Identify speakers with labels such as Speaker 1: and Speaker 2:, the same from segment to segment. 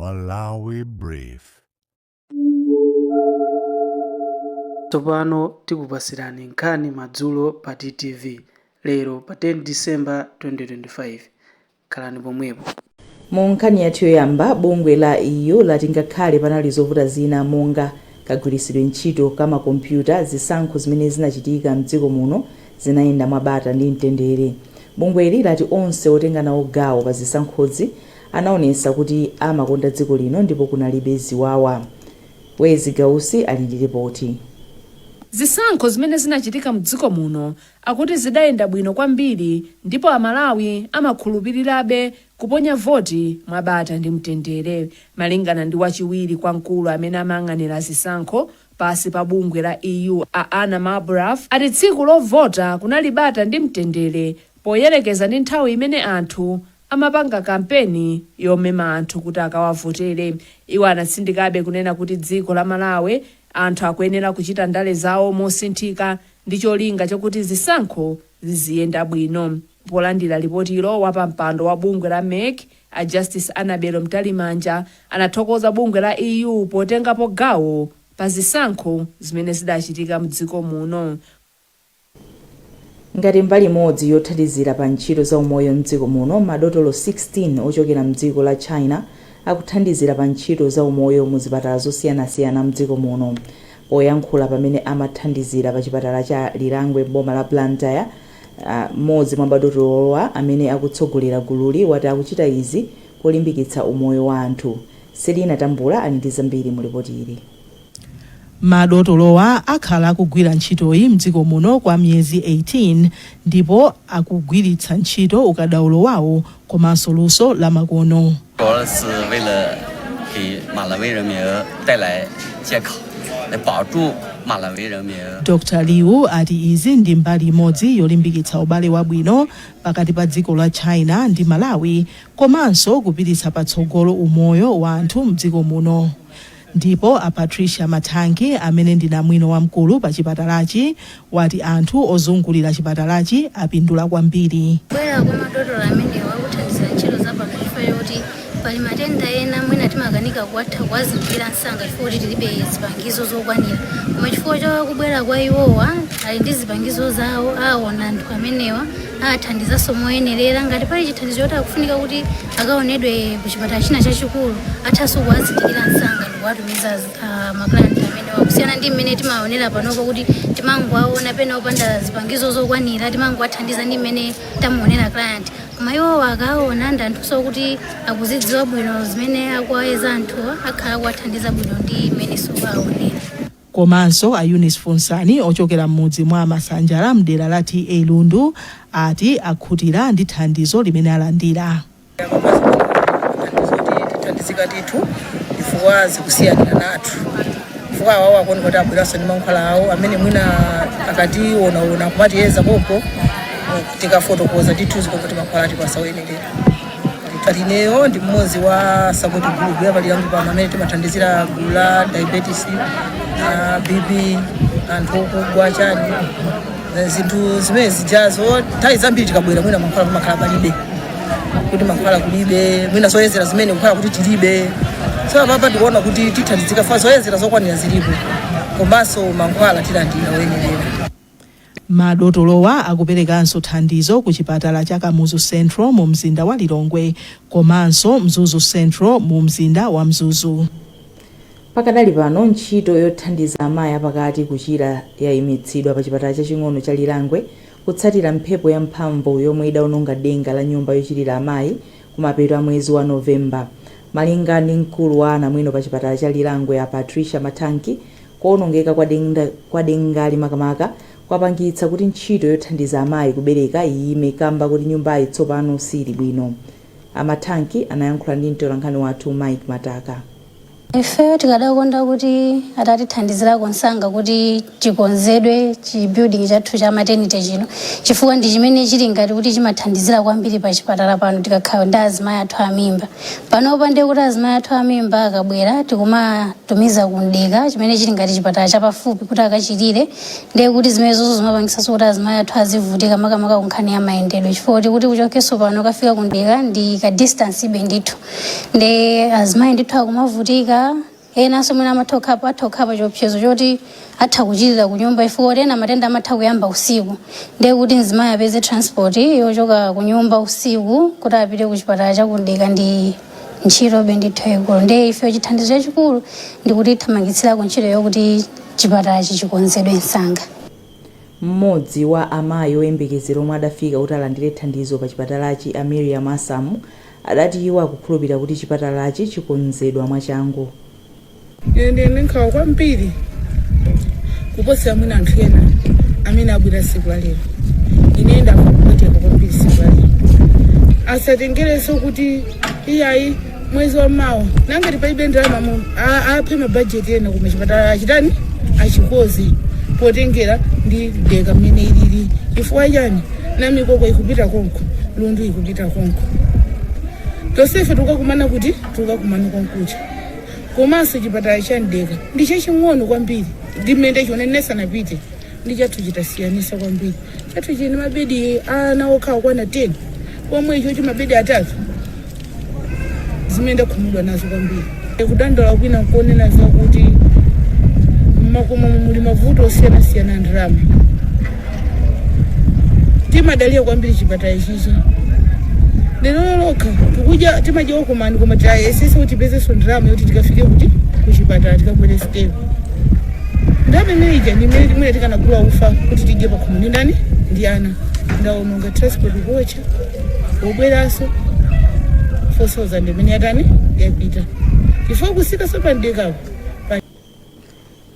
Speaker 1: Malawi Brief.
Speaker 2: Tsopano tikupasirani nkhani madzulo pa TTV lero pa 10 December 2025. Khalani pomwepo.
Speaker 3: Mu nkhani yathu yoyamba, bungwe la EU lati ngakhale panali zovuta zina monga kagwiritsidwe ntchito ka makompyuta, zisankho zimene zinachitika mdziko muno zinayenda mwabata ndi mtendere. Bungweli lati onse otenga nawo gawo pa zisankhozi anaonetsa kuti amakonda dziko lino ndipo kunalibe ziwawa. Wezi Gausi ali ndi ripoti.
Speaker 4: Zisankho zimene zinachitika mdziko muno akuti zidayenda bwino kwambiri ndipo Amalawi amakhulupirirabe kuponya voti mwabata ndi mtendere. Malingana ndi wachiwiri kwa mkulu amene amayang'anira zisankho pasi pa bungwe la EU, a Anna Malbrath, ati tsiku lovota kunali bata ndi mtendere poyerekeza ndi nthawi imene anthu amapanga kampeni yomema anthu kuti akawavotere. Iwo anatsindikabe kunena kuti dziko la Malawi anthu akuyenera kuchita ndale zawo mosinthika ndi cholinga chokuti zisankho ziziyenda bwino. Polandira lipotilo, wapampando wa bungwe la MEC, a Justice Annabel Mtalimanja, anathokoza bungwe la EU potengapo gawo pa zisankho zimene zidachitika mdziko muno.
Speaker 3: Ngati mbali imodzi yothandizira pa ntchito za umoyo mdziko muno, madotolo 16 ochokera mdziko la China akuthandizira pa ntchito za umoyo mu zipatala zosiyanasiyana mdziko muno. Poyankhula pamene amathandizira pa chipatala cha Lirangwe m'boma la Blantyre, mmodzi mwa madotolowa amene akutsogolera gululi wati akuchita izi polimbikitsa umoyo wa anthu. Selina Tambula ali ndi zambiri mu ripoti ili.
Speaker 5: Madotolowa akhala akugwira ntchitoyi mdziko muno kwa miyezi 18 ndipo akugwiritsa ntchito ukadaulo wawo komanso luso la makono.
Speaker 6: 主要是为了给马拉维人民带来健康，来帮助马拉维人民。
Speaker 5: Dr Liu ati izi ndi mbali imodzi yolimbikitsa ubale wabwino pakati pa dziko la China ndi Malawi komanso kupititsa patsogolo umoyo wa anthu mdziko muno. Ndipo a Patricia Mathanki, amene ndi namwino wamkulu pa chipatalachi, wati anthu ozungulira chipatalachi apindula kwambiri.
Speaker 7: Kubwera kwa madotolo amenewa akuthandizira ntchito zapano chifukwa choti pali matenda ena mwina timakanika kuwatha kuwazindikira msanga chifukwa kuti tilibe zipangizo zokwanira, koma chifukwa cha kubwera kwa iwowa, ali ndi zipangizo zawo, aona anthu amenewa, athandizanso moyenerera. Ngati pali chithandizo choti akufunika kuti akaonedwe ku chipatala china chachikulu, athanso kuwazindikira msanga ndikuwatumiza ma client amenewa, kusiyana ndi mmene timaonera panopo kuti timangowaona pena opanda zipangizo zokwanira, timangowathandiza ndi mmene tamuonera client. Koma iwo akaona ndi anthuso kuti akuzidziwa bwino zimene akuwayeza anthuwa, akhala akuwathandiza bwino ndi mmene aonera.
Speaker 5: Komanso a Eunice Funsani ochokera m'mudzi mwa Masanjala mdera la TA Lundu ati akhutira ndi thandizo limene alandira.
Speaker 8: Tithandizika ndithu chifukwa zikusiyanira nathu, chifukwa awawo akuoneka kuti abweranso ndi mankhwala awo amene mwina akationaona kumatiyeza popo, tikafotokoza ndithu zikuti mankhwala atipasa oyenerera. Ineyo ndi mmodzi wa support group ya pa Lirangwe pano amene timathandizira gulu la diabetes na BP, anthu okugwa chani, zinthu zimene zijazo. Nthawi zambiri tikabwera mwina mankhwala pamakhala palibe, kuti mankhwala kulibe, mwina zoyezera zimene kukhala kuti tilibe. So apapa tikuona kuti tithandizika fa zoyezera zokwanira zilipo komanso mankhwala tilandira oyenerera.
Speaker 5: Madotolowa akuperekanso thandizo ku chipatala cha Kamuzu Central mu mzinda wa Lilongwe komanso Mzuzu Central mu mzinda wa Mzuzu.
Speaker 3: Pakadali pano, ntchito yothandiza amayi apakati kuchira yayimitsidwa pa chipatala chaching'ono cha Lirangwe kutsatira mphepo yamphamvu yomwe idawononga denga la nyumba yochirira amayi kumapeto a mwezi wa Novemba. Malinga ndi mkulu wa anamwino pa chipatala cha Lirangwe, a Patricia Mathanki, kuwonongeka kwa dengali makamaka kwapangitsa kuti ntchito yothandiza amayi kubereka iyime kamba kuti nyumbayi tsopano sili bwino. A Mathanki anayankhula ndi mtolankhani wathu Mike Mataka.
Speaker 7: Ifeyo tikadakonda kuti atatithandizirako msanga kuti chikonzedwe chi building chathu cha maternity chino, chifukwa ndi chimene chili ngati kuti chimathandizira kwambiri pa chipatala pano. Tikakhala ndi azimayi athu amimba panopa, ndiye kuti azimayi athu amimba akabwera tikumatumiza ku Mdeka, chimene chili ngati chipatala chapafupi, kuti akachirire. Ndiye kuti zimenezozo zimapangisanso kuti azimayi athu azivutika, makamaka ku nkhani ya mayendedwe, chifukwa kuti kuchokenso pano kafika ku Mdeka ndi ka distance ibe ndithu. Ndi azimayi ndithu akumavutika. Enanso mwina amatha kukhala, atha kukhala pa chiopsezo choti atha kuchirira ku nyumba, chifukwa kuti ena matenda amatha kuyamba usiku. Ndiye kuti mzimayi apeze transport yochoka ku nyumba usiku kuti apite ku chipatala cha ku Mdeka ndi ntchito be ndithu yayikulu. Ndiye ife chithandizo chachikulu ndi kuti thamangitsirako ntchito yokuti chipatala chichikonzedwe msanga.
Speaker 3: Mmodzi wa amayi oyembekezera omwe adafika kuti alandire thandizo pa chipatalachi, a Miriam Asamu, adati iwo akukhulupirira kuti chipatalachi chikonzedwa mwachangu.
Speaker 8: Ine ndine nkhawa kwambiri kuposera mwina anthu ena amene abwera tsiku la lero. Ine ndamva kupweteka kwambiri tsiku la lero. Asatengerenso kuti iyayi, mwezi wa mawa nangati palibe ndalama aphe mabajeti ena koma chipatala achitani, achikoze, potengera ndi Mdeka mmene ilili. Chifukwa chani? Namikoko ikupita konko, Lundu ikupita konko, tonsefe tikukakumana kuti tikukakumana konkuja. Komanso chipatala cha Mdeka ndi chaching'ono kwambiri ndi mmene ndachiona ndisanapite ndi chathu, chitasiyanisa kwambiri. Chathu chini mabedi ana okha okwana 10, pomwe icho chi mabedi atatu. Zimene ndakhumudwa nazo kwambiri, kudandaula kwina nkuonena zakuti mmakomo muli mavuto osiyanasiyana a ndalama. Timadalira kwambiri chipatala chichi. Lero lokha tikudya, timadya okomani, koma tayesesa kuti tipezenso ndalama yoti tikafike kuti kuchipatala, tikakwere step. Ndalama imene ija ndi imene mwina tikanagula ufa kuti tidye pakhomo ndi ndani, ndi ana. Ndaononga transport kuocha wobweranso 4000 imene yatani, yapita, chifukwa kusika pa Mdekapo.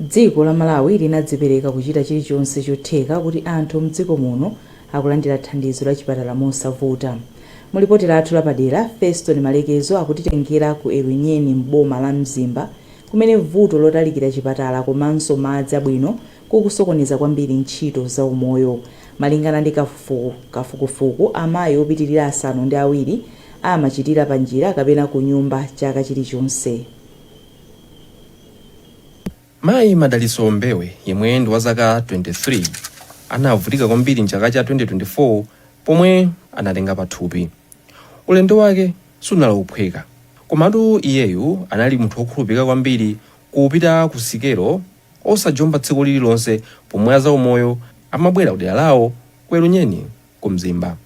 Speaker 3: Dziko la Malawi linadzipereka kuchita chilichonse chotheka kuti anthu mdziko muno akulandira thandizo la chipatala mosavuta. Mulipoti lathu lapadera, Feston Malekezo akutitengera ku Elunyeni m'boma la Mzimba, kumene vuto lotalikira chipatala komanso madzi abwino kukusokoneza kwambiri ntchito za umoyo. Malingana ndi kafukufuku, amayi opitirira 7 amachitira pa njira kapena ku nyumba chaka chilichonse.
Speaker 9: Mayi Madaliso Mbewe, yemwe ndi wa zaka 23, anavutika kwambiri mchaka cha 2024 pomwe anatenga pathupi. Ulendo wake sunali wophweka, komatu iyeyu anali munthu wokhulupirika kwambiri kupita ku sikelo osajomba tsiku lililonse pomwe azaumoyo amabwera kudera lawo ku Elunyeni ku Mzimba.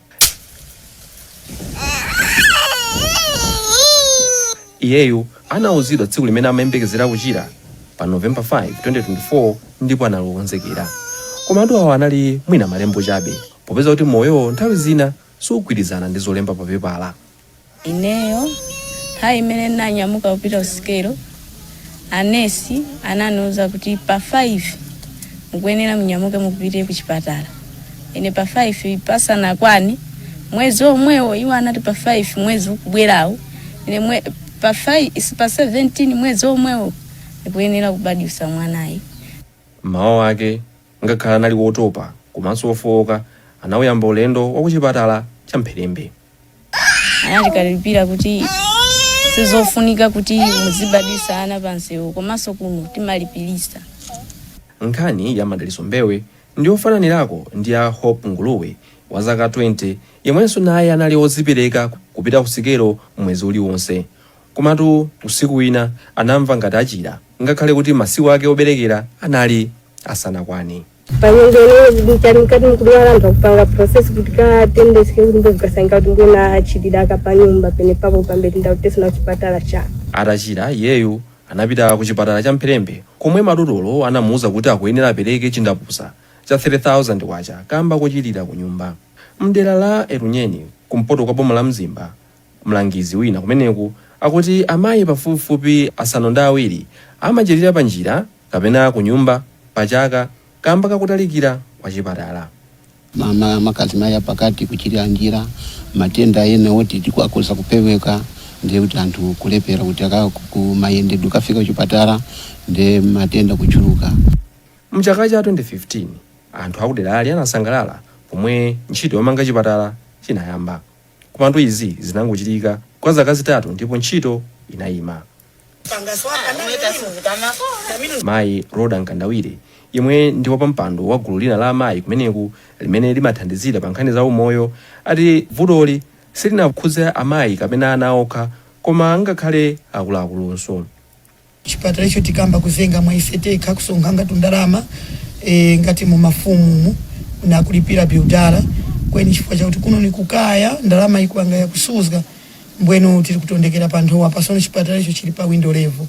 Speaker 9: Iyeyu anauzidwa tsiku limene amayembekezera kuchira pa November 5, 2024, ndipo anali wokonzekera. Komatu awa anali mwina malembo chabe, popeza kuti moyo nthawi zina sugwirizana ndi zolemba pa pepala.
Speaker 10: Ineyo nthawi imene ndinanyamuka kupita kusikelo, anesi ananiuza kuti pa 5 mukuyenera munyamuke mupite ku chipatala. Ine pa 5 pasanakwane mwezi omwewo, iwo anati pa 5 mwezi ukubwerawo. Ine pa 5, pa 17 mwezi omwewo ndikuyenera kubadwisa mwanayi.
Speaker 9: Mmawa wake, ngakhale anali wotopa komanso wofowoka, anawuyamba ulendo wa kuchipatala cha Mpherembe.
Speaker 10: Anatikalipira kuti sizofunika kuti muzibadwisa ana pansewu, komanso kuno timalipirisa.
Speaker 9: Nkhani ya Madaliso Mbewe ndi yofananirako ndi ya Hope Nguluwe wa zaka 20, yemwenso naye anali wodzipereka kupita ku sikelo mwezi uliwonse. Komatu usiku wina anamva ngati achira, ngakhale kuti masiku ake oberekera anali asanakwane.
Speaker 11: Panyengo ineyo mchali mkati mukudwala, anthu akupanga process kuti katendeseke kuti mbovikasangira kuti mbwena achilidaka pa nyumba pene papo pambe tindakutesa na chipatala cha.
Speaker 9: Atachira, iyeyu anapita ku chipatala cha Mpherembe komwe madotolo anamuwuza kuti akuyenera apereke chindapusa cha 30,000 kwacha kamba kochirira ku nyumba. Mdera la Elunyeni kumpoto kwa boma la Mzimba, mlangizi wina kumeneku akuti amayi pafupifupi 7 amachirira pa njira kapena ku nyumba pa chaka kamba kakutalikira kwa chipatala.
Speaker 12: Makazi maya pakati kuchirira njira, matenda ena oti tikuakoza kupeweka. Ndiye kuti anthu kulepera kuti kumayendedwe kafika kuchipatala, ndiye matenda kuchuluka.
Speaker 9: Mchaka cha 2015 anthu akuderali anasangalala pomwe ntchito yomanga chipatala chinayamba, komatu izi zinangochitika kwa zaka 3 ndipo ntchito inayima. Mayi Roda Nkandawire, yemwe ndi wapampando wa gulu lina la amayi kumeneku limene limathandizira pa nkhani za umoyo, ati vutoli silinakhudze amayi kapena ana okha, koma ngakhale akuluakulunso.
Speaker 8: Chipatala icho tikamba kuzenga mwaise tekha, kusonkhanga tundalama ngati mu mafumu na kulipira builder kweni, chifukwa chakuti kuno ni kukaya, ndalama ikuanga yakusuzga, mbwenu tiri kutondekera panthu pasono. Chipatala icho chili pa window level.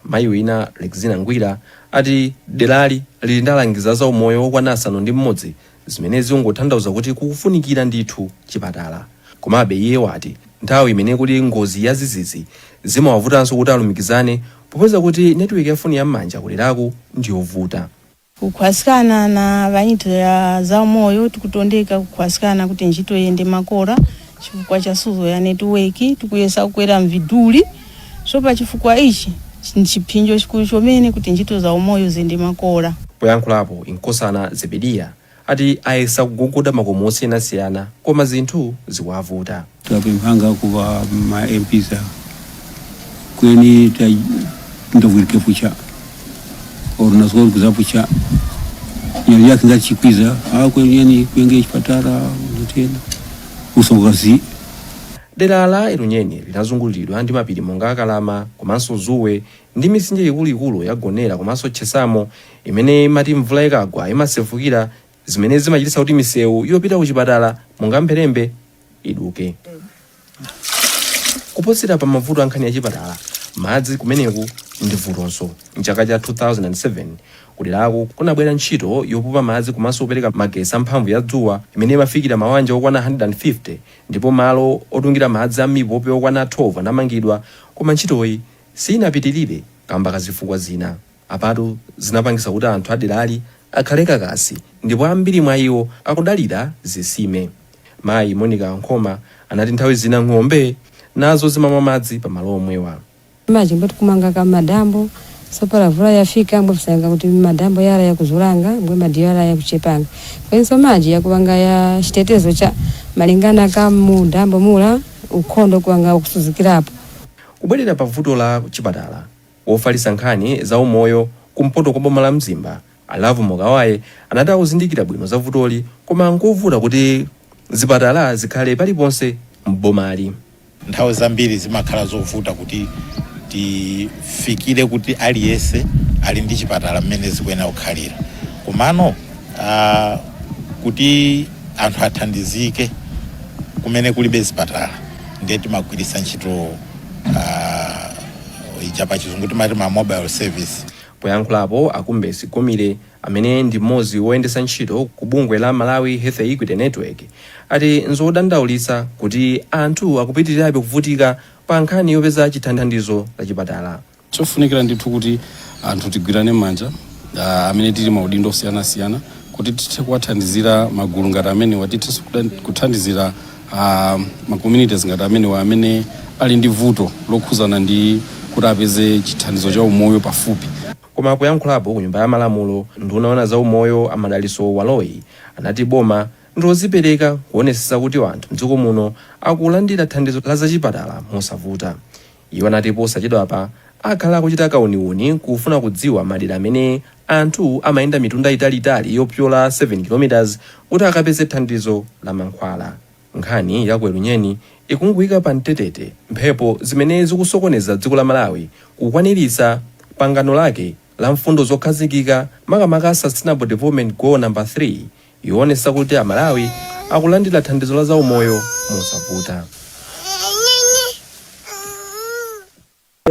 Speaker 9: Mayi wina, Lexina Ngwira, ati derali lili ndi alangizi za umoyo okwana 6, zimene zikutanthauza kuti kukufunikira ndithu chipatala. Komabe iye wati nthawi imene kuli ngozi ya zizizi zimawavutanso kuti alumikizane, popeza kuti netiweki ya foni yam'manja kuleraku ndiyovuta.
Speaker 10: Kukhwasikana na vantchito ya zaumoyo, tikutondeka kukhwasikana kuti ntchito iyende makora chifukwa cha suzo ya netiweki. Tikuyesa kukwera mviduli, so pa chifukwa ichi ndi chiphinjo chikulu chomene kuti ntchito za umoyo ziyende makora.
Speaker 9: Poyankhulapo, Inkosana Zebediya ati ayesa kugogoda makomo osiyanasiyana, koma zinthu zikuwavuta.
Speaker 13: Tapemphanga kuva ma MPs kweni ndovwirike pucha or nasoro kuzapucha nyali yake ngachikwiza akweni yani kuenge chipatara ndotenda usongazi.
Speaker 9: Dera la Elunyeni linazungulidwa ndi mapiri monga Akalama komanso Zuwe ndi mitsinje ikuluikulu ya Gonera komanso Chesamo, imene imati mvula ikagwa imasefukira, zimene zimachititsa kuti misewu yopita kuchipatala monga Mpherembe iduke. Kuposera pa mavuto a nkhani ya chipatala, madzi kumeneku ndi vutonso. Mchaka cha 2007 kuderako kunabwera ntchito yopopa madzi komanso kupereka magesi amphamvu ya dzuwa imene imafikira mawanja okwana 150, ndipo malo otungira madzi a mipope okwana 12 anamangidwa, koma ntchitoyi sinapitirire kamba kazifukwa zina. Apatu zinapangisa kuti anthu aderali akhale kakasi, ndipo ambiri mwa iwo akudalira zisime. Mayi Monica Nkhoma anati nthawi zina ng'ombe nazo zimamwa madzi pamalo omwewa.
Speaker 14: Maji mbwe tikumanga ka madambo, so pala vula yafika mbwe kusanga kuti madambo yala yakuzulanga, mbwe madiyo yala yakuchepanga, kwenso maji yakuvanga ya chitetezo cha malingana ka mudambo mula ukhondo kuwanga kusuzikirapo.
Speaker 9: Kubwerera pa vuto la chipatala, wofalitsa nkhani za umoyo kumpoto kwa boma la Mzimba, Alavu Mukawaye, anati akuzindikira bwino za vutoli, koma nkovuta kuti zipatala zikhale paliponse m'bomali.
Speaker 15: Nthawi zambiri zimakhala zovuta kuti tifikire kuti aliyense ali ndi chipatala mmene zikuyenera kukhalira, komano kuti anthu athandizike kumene kulibe zipatala, ndiye timagwiritsa ntchito ija pa Chizungu timati ma mobile service.
Speaker 9: Poyankhulapo, Akumbesi Gomire, amene ndi mmodzi woyendetsa ntchito ku bungwe la Malawi Health Equity Network, ati nzodandaulitsa kuti anthu akupitirirabe kuvutika pa nkhani yopeza chithandizo la chipatala.
Speaker 16: Chofunikira ndithu kuti anthu tigwirane manja, amene tili maudindo osiyanasiyana, kuti tithe kuwathandizira magulu ngati amenewa, tithenso kuthandizira ma communities ngati amenewa amene ali ndi vuto lokhuzana ndi kuti apeze chithandizo cha umoyo pafupi.
Speaker 9: Koma poyankhulapo ku Nyumba ya Malamulo, nduna yoona za umoyo a Madalitso Baloyi anati boma ndilozipereka kuonetsetsa kuti anthu mdziko muno akulandira thandizo la zachipatala mosavuta. Iwo anati posachedwapa akhala akuchita kauniuni kufuna kudziwa madera amene anthu amayenda mitunda italiitali yopyola 7 km kuti akapeze thandizo la mankhwala. Nkhani ya ku Elunyeni ikunguyika pa mtetete mphepo zimene zikusokoneza dziko la Malawi kukwaniritsa pangano lake la mfundo zokhazikika, makamaka Sustainable Development Goal number 3 yoonetsa kuti Amalawi akulandira thandizo la zaumoyo mosavuta.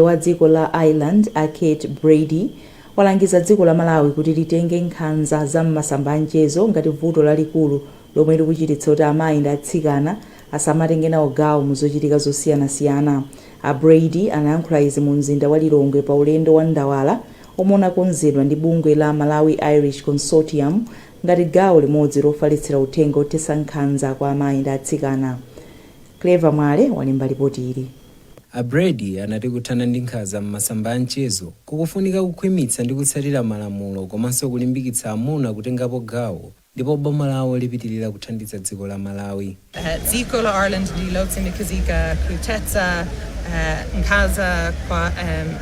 Speaker 3: Wa dziko la Ireland a Kate Brady walangiza dziko la Malawi kuti litenge nkhanza za m'masamba a mchezo ngati vuto lalikulu lomwe likuchititsa kuti amayi ndi atsikana asamatenge nawo gawo mu zochitika zosiyanasiyana. A Brady anayankhula izi mu mzinda wa Lilongwe pa ulendo wa ndawala omwe unakonzedwa ndi bungwe la Malawi Irish Consortium ngati gawo limodzi lofalitsira uthenga othetsa nkhanza kwa amayi ndi atsikana. Clever Mwale walemba lipoti ili.
Speaker 17: A Brady anati kuthana ndi nkhanza m'masamba a mchezo kukufunika kukhwimitsa ndi kutsatira malamulo komanso kulimbikitsa amuna kutengapo gawo, ndipo boma lawo lipitirira kuthandiza dziko la Malawi.
Speaker 18: Dziko la Ireland ndi lotsimikizika kuthetsa nkhanza kwa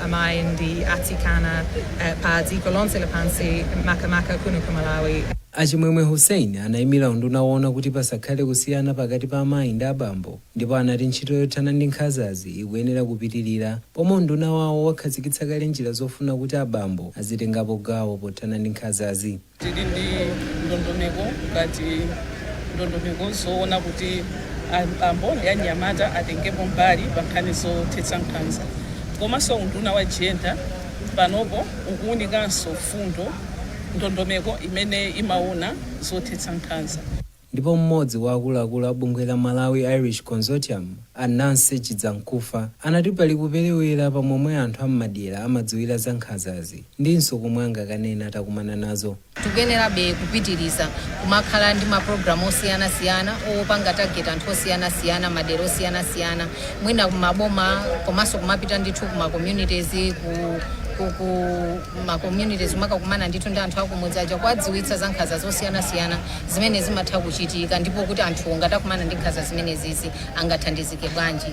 Speaker 18: amayi ndi atsikana pa dziko lonse lapansi, makamaka kuno ku Malawi.
Speaker 17: Achimwemwe Hussein anayimira unduna woona kuti pasakhale kusiyana pakati pa amayi ndi abambo, ndipo anati ntchito yothana ndi nkhanzazi ikuyenera kupitirira, pomwe unduna wawo wakhazikitsa kale njira zofuna kuti abambo azitengapo gawo pothana ndi nkhanzazi.
Speaker 19: Tili ndi ndondomeko, ngati ndondomeko zoona kuti abambo ndi anyamata atengepo mbali pa nkhani zothetsa nkhanza. Komanso unduna wa gender panopo ukuwunikanso fundo, ndondomeko imene imaona zothetsa nkhanza.
Speaker 17: Ndipo mmodzi wa akuluakulu a bungwe la Malawi Irish Consortium, a Nancy Chidzankufa, anati pali kuperewera pamomwe anthu am'madera amadziwira za nkhanzazi ndinso komwe angakanena atakumana nazo.
Speaker 20: Tikuyenerabe kupitiriza kumakhala ndi mapulogalamu osiyanasiyana opanga target anthu osiyanasiyana, madera osiyanasiyana, mwina kumaboma, komanso kumapita ndithu kuma communities, ku ma communities, kumakakumana ndithu ndi anthu akumudzi aja, kuwadziwitsa za nkhanza zosiyanasiyana zimene zimatha kuchitika, ndipo kuti anthu ngatakumana ndi nkhanza zimenezizi angathandizike bwanji.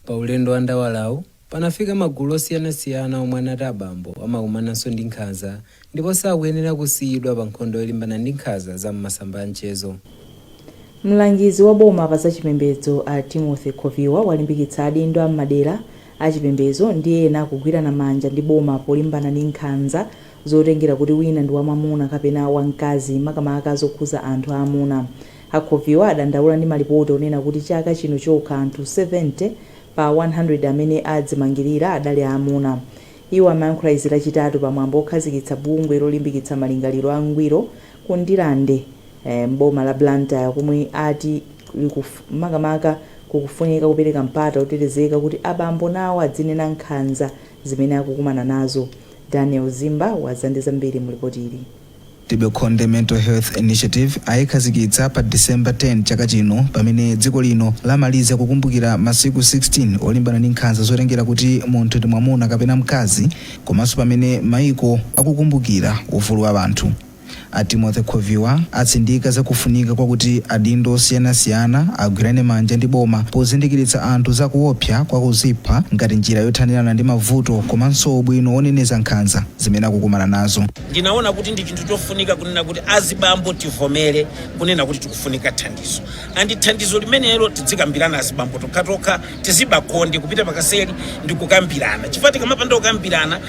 Speaker 17: Pa ulendo wa ndawalawu panafika magulu osiyanasiyana omwe anati abambo amakumananso ndi nkhanza ndipo sakuyenera kusiyidwa pa nkhondo yolimbana ndi nkhanza za m'masamba a mchezo.
Speaker 3: Mlangizi wa boma pa zachipembedzo a Timothy Khoviwa walimbikitsa adindo a m'madera achipembedzo ndi ena kugwirana manja ndi boma polimbana ndi nkhanza zotengera kuti wina ndi wamwamuna kapena wamkazi, makamaka zokhuza anthu aamuna. A Khoviwa adandaula ndi malipoti onena kuti chaka chino chokha anthu 70 pa 100 amene adzimangirira adali aamuna. Iwo amayankhula izi Lachitatu pamwambo okhazikitsa bungwe lolimbikitsa malingaliro angwiro ku Ndirande m'boma la Blantyre, komwe ati makamaka kukufunika kupereka mpata otetezeka kuti abambo nawo adzinena nkhanza zimene akukumana nazo. Daniel Zimba wadza ndi zambiri mu ripoti ili.
Speaker 1: Tibekhonde Mental Health Initiative ayikhazikitsa pa December 10 chaka chino, pamene dziko lino lamaliza kukumbukira masiku 16 olimbana ndi nkhanza zotengera kuti munthu ndi mwamuna kapena mkazi, komanso pamene maiko akukumbukira ufulu wa anthu. A Timothy Khoviwa atsindika zakufunika kwakuti adindo osiyanasiyana agwirane manja ndi boma pozindikiritsa anthu zakuopsa kwa kuzipha ngati njira yothanirana ndi mavuto, komanso ubwino woneneza nkhanza zimene akukumana nazo.
Speaker 21: Ndinaona kuti ndi chinthu chofunika kunena kuti azibambo tivomere kunena kuti tikufunika thandizo, and thandizo limenelo tidzikambirana azibambo tokhatokha, tizibakonde kupita pakaseli ndi kukambirana, chifukwa tikamapanda kukambirana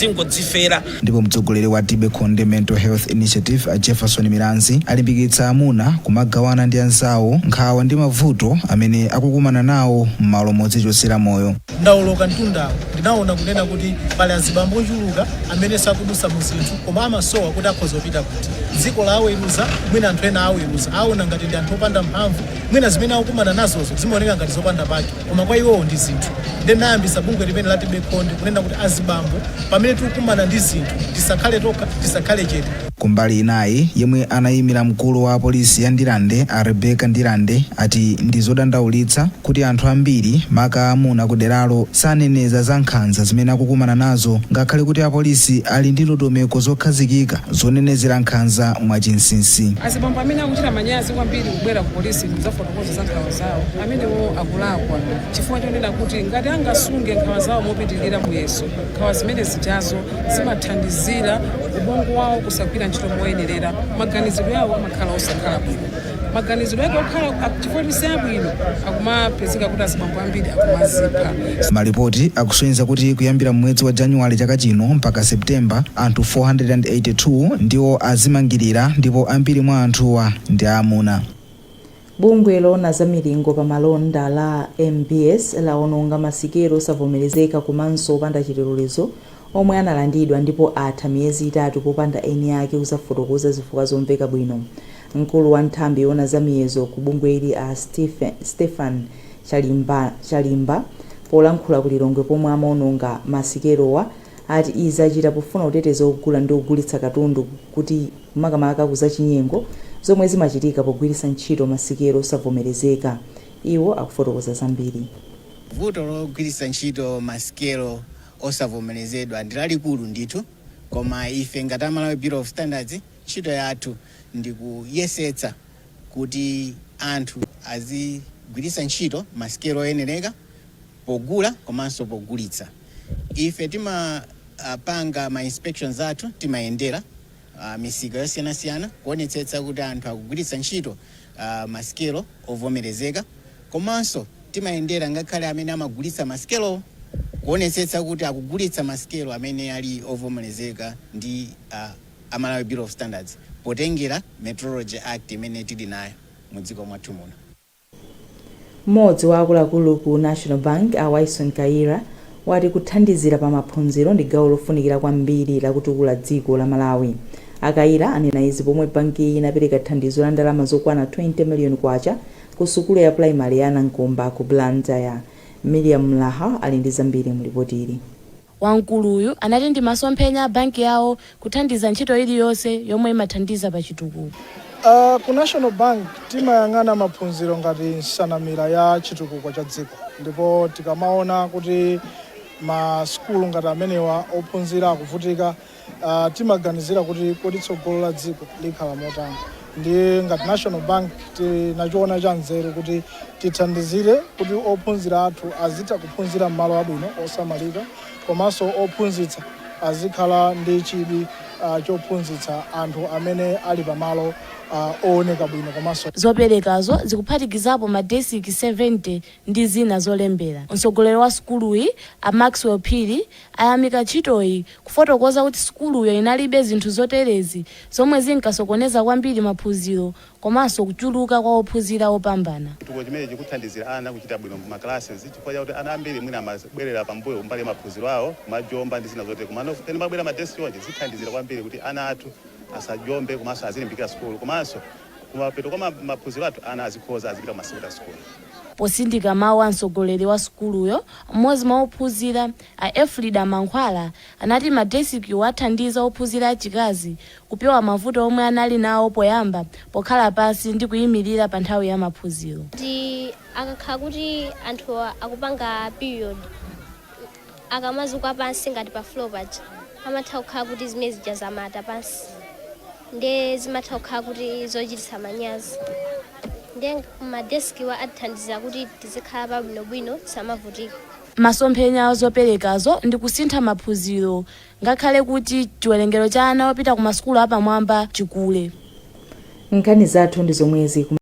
Speaker 21: tidzingodzifera.
Speaker 1: Ndipo mtsogoleri wa Tibekhonde Mental Health Initiative a Jefferson Milanzi alimbikitsa amuna kumagawana ndi anzawo nkhawa ndi mavuto amene akukumana nawo m'malo modzichotsera moyo.
Speaker 22: Ndawoloka mtundawo, ndinaona kunena kuti pali azibambo ochuluka amene sakudusa mu zinthu, koma amasowa kuti akhoza kupita kuti. Dziko la aweruza, mwina anthu ena aweruza, aona ngati ndi anthu opanda mphamvu. Mwina zimene akukumana nazozo zimaoneka ngati zopanda pake, koma kwa iwowo ndi zinthu. Ndiye ndinayambisa bungwe limene la Tibekhonde kunena kuti azibambo, pamene tikukumana ndi zinthu, tisakhale tokha, tisakhale chete.
Speaker 1: Kumbali inayi, yemwe anayimira mkulu wa apolisi ya Ndirande a Rebecca Ndirande ati ndi zodandaulitsa kuti anthu ambiri, maka amuna ku deralo, saneneza za nkhanza zimene akukumana nazo, ngakhale kuti apolisi ali ndi ndondomeko zokhazikika zonenezera nkhanza mwachinsinsi.
Speaker 19: Azibambo amene akuchita manyazi kwambiri kubwera ku polisi kudzafotokoza za nkhawa zawo, amenewo akulakwa, chifukwa chonena kuti ngati angasunge nkhawa zawo mopitirira muyeso, nkhawa zimene zijazo zimathandizira ubongo wawo kusagwira ntchito moyenerera. Maganizidwe awo amakhala osakhala bwino. Maganizidwe ake okhala chifukwa kuti si abwino, akumapezeka kuti azibambo ambiri akumazipha.
Speaker 1: Malipoti akusonyeza kuti kuyambira mwezi wa Januwale chaka chino mpaka Septemba, anthu 482 ndiwo azimangirira, ndipo ambiri mwa anthuwa ndi aamuna.
Speaker 3: Bungwe loona za milingo pa malonda la MBS lawononga masikelo osavomerezeka komanso opanda chilolezo omwe analandidwa ndipo atha miyezi 3 popanda eni ake kuzafotokoza zifukwa zomveka bwino. Mkulu wa nthambi yoona za miyezo ku bungweli a Stephen Chalimba, polankhula ku Lilongwe pomwe amaononga masikelowa, ati izi achita pofuna kuteteza ogula ndi ogulitsa katundu kuti makamaka kuzachinyengo zomwe zimachitika pogwiritsa ntchito masikelo osavomerezeka. Iwo akufotokoza zambiri.
Speaker 2: Vuto logwiritsa ntchito masikelo osavomerezedwa ndi lalikulu ndithu, koma ife ngati Malawi Bureau of Standards, ntchito yathu ndi kuyesetsa kuti anthu azigwiritsa ntchito masikelo oyenereka pogula komanso pogulitsa. Ife timapanga ma inspections athu, timayendera misika yosiyanasiyana kuonetsetsa kuti anthu akugwiritsa ntchito masikelo ovomerezeka, komanso timayendera ngakhale amene amagulitsa masikelo kuonetsetsa kuti akugulitsa masikelo amene ali ovomerezeka ndi Amalawi Bureau of Standards, potengera Metrology Act imene tili nayo mu dziko mwathu muno.
Speaker 3: Mmodzi wa akuluakulu ku National Bank, a Wison Kaira, wati kuthandizira pa maphunziro ndi gawo lofunikira kwambiri lakutukula dziko la Malawi. Akaira anena izi pomwe bankiyi inapereka thandizo la ndalama zokwana 20 miliyoni kwacha ku sukulu ya primary ya Nankumba ku Blantyre. Miriam Mlaha ali ndi zambiri mu ripoti ili.
Speaker 4: Wamkuluyu anati ndi masomphenya a banki yawo kuthandiza ntchito iliyonse yomwe imathandiza pa chitukuko.
Speaker 23: Ku National Bank timayang'ana maphunziro ngati nsanamira ya chitukuko cha dziko, ndipo tikamaona kuti masukulu ngati amenewa ophunzira akuvutika, timaganizira kuti kodi tsogolo la dziko likhala motani? Ndiye ngati National Bank tinachiona cha nzeru kuti tithandizire kuti ophunzira athu azitha kuphunzira m'malo abwino osamalika, komanso ophunzitsa azikhala ndi chidwi chophunzitsa anthu amene ali pamalo ooneka bwino komanso
Speaker 4: Zoperekazo zikuphatikizapo madesiki 70 ndi zina zolembera. Mtsogoleri wa sukuluyi, a Maxwell Phiri, ayamika ntchitoyi, kufotokoza kuti sukuluyo inalibe zinthu zoterezi zomwe zinkasokoneza kwambiri maphunziro komanso kuchuluka kwa ophunzira opambana.
Speaker 24: Chitukuko chimene chikuthandizira ana kuchita bwino mu classes, chifukwa chakuti ana ambiri mwina amabwerera pambuyo kumbali ya maphunziro awo, kumajomba ndi zina zotere. Komano pene mabwera madeski onje, zithandizira kwambiri kuti ana athu asajombe komanso azilimbikira sukulu, komanso kumapeto kwa maphunziro athu ana azikhoza, azipita ku secondary school.
Speaker 4: Posindika mawu a mtsogoleri wa sukuluyo, mmodzi mwa ophunzira, a Efrida Mankhwala, anati madesikiwo athandiza ophunzira achikazi kupewa mavuto omwe anali nawo poyamba pokhala pansi ndi kuyimirira pa nthawi ya maphunziro.
Speaker 25: Kuti akakhala kuti anthu akupanga period, akamazuka pansi ngati pa floor paja, amatha kukhala kuti zimene zija zamata pansi, nde zimatha kukhala kuti zochititsa manyazi. Nde madeskiwa atithandiza kuti tizikhala pabwinobwino, tisamavutika.
Speaker 4: Masomphenya zoperekazo ndi kusintha maphunziro, ngakhale kuti chiwerengero cha ana opita ku masukulu apamwamba chikule.
Speaker 3: Nkhani zathu ndi zomwezi.